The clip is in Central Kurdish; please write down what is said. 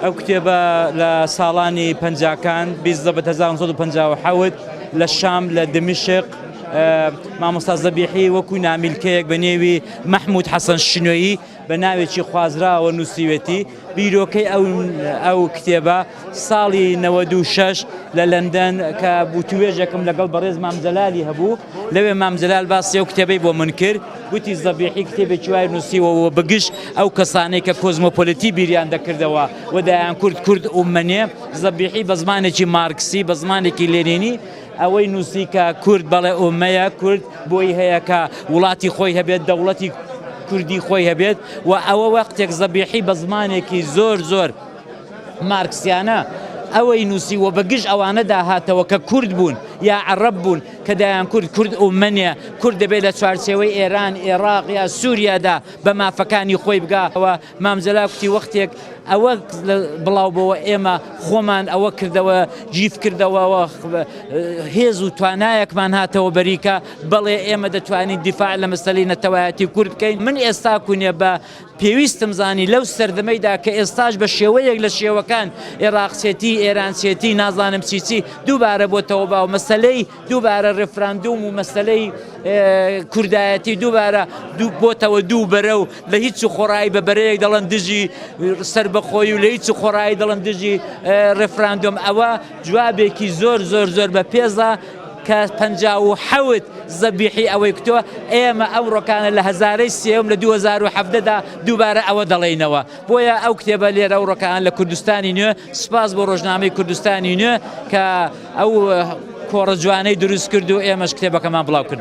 ئەو کتێبە لە ساڵانی پەنجاکان، بیزەبت 1957، لە شام لە دمشق مامۆستا زەبیحی وەکو نامیلکەیەک بە نێوی مەحمود حەسەن شنۆیی بە ناوێکی خوازراوە نووسیوێتی. بیرۆکەی ئەو ئەو کتێبە ساڵی 96 لە لەندەن کە وتوێژێکم لەگەڵ بەڕێز مام جەلالی هەبوو، لەوێ مام جەلال باسی ئەو کتێبەی بۆ من کرد، گوتی زەبیحی کتێبێکی وای نووسیوە و بەگژ ئەو کەسانەی کە کۆزمۆپۆلیتی بیریان دەکردەوە و دەیانکورد کورد ئوممەنێ، زەبیحی بە زمانێکی مارکسی، بە زمانێکی لێنینی ئەوەی نووسی کە کورد بەڵێ ئوممەیە، کورد بۆی هەیە کە وڵاتی خۆی هەبێت، دەوڵەتی کوردی خۆی هەبێت و ئەوە وەختێک زەبیحی بە زمانێکی زۆر زۆر مارکسیانە ئەوەی نووسی و بە گژ ئەوانەدا هاتەوە کە کورد بوون یا عەڕەب بوون کە دەیانکورد کورد ئوممە نیە، کورد دەبێت لە چوارچێوەی ئێران، ئێڕاق یا سووریادا بە مافەکانی خۆی بگا. مام جەلال کوتی وەختێک ئەوە بڵاو بۆوە ئێمە خۆمان ئەوە کردەوە گیف کردەوە هێز و توانایەکمان هاتەوە بەریکە بەڵێ ئێمە دەتوانین دیفاع لە مەسەلەی نەتەوایەتی کورد بکەین. من ئێستا کونێ بە پێویستم زانی لەو سەردەمەیدا کە ئێستاش بە شێوەیەک لە شێوەکان ئێراقچێتی، ئێرانچێتی، نازانم چی چی دووبارە بۆتەوە باو، مەسەلەی دووبارە ڕێفراندوم و مەسەلەی کوردایەتی دووبارە بۆتەوە دوو بەرە و لە هیچ و خۆڕایی بە بەرەیەک دەڵێن دژی سەربەخۆی و لە هیچ و خۆڕایی دەڵێن دژی ڕێفراندۆم. ئەوە جوابێکی زۆر زۆر زۆر بەپێزە کە 57 زەبیحی ئەوەی کوتووە، ئێمە ئەمڕۆکانە لە هەزارەی سێیەم لە 2017 دا دووبارە ئەوە دەڵێینەوە. بۆیە ئەو کتێبە لێرە ئەوڕۆکان لە کوردستانی نوێ، سوپاس بۆ ڕۆژنامەی کوردستانی نوێ کە ئەو کۆڕە جوانەی دروست کرد و ئێمەش کتێبەکەمان بڵاو کردەوە.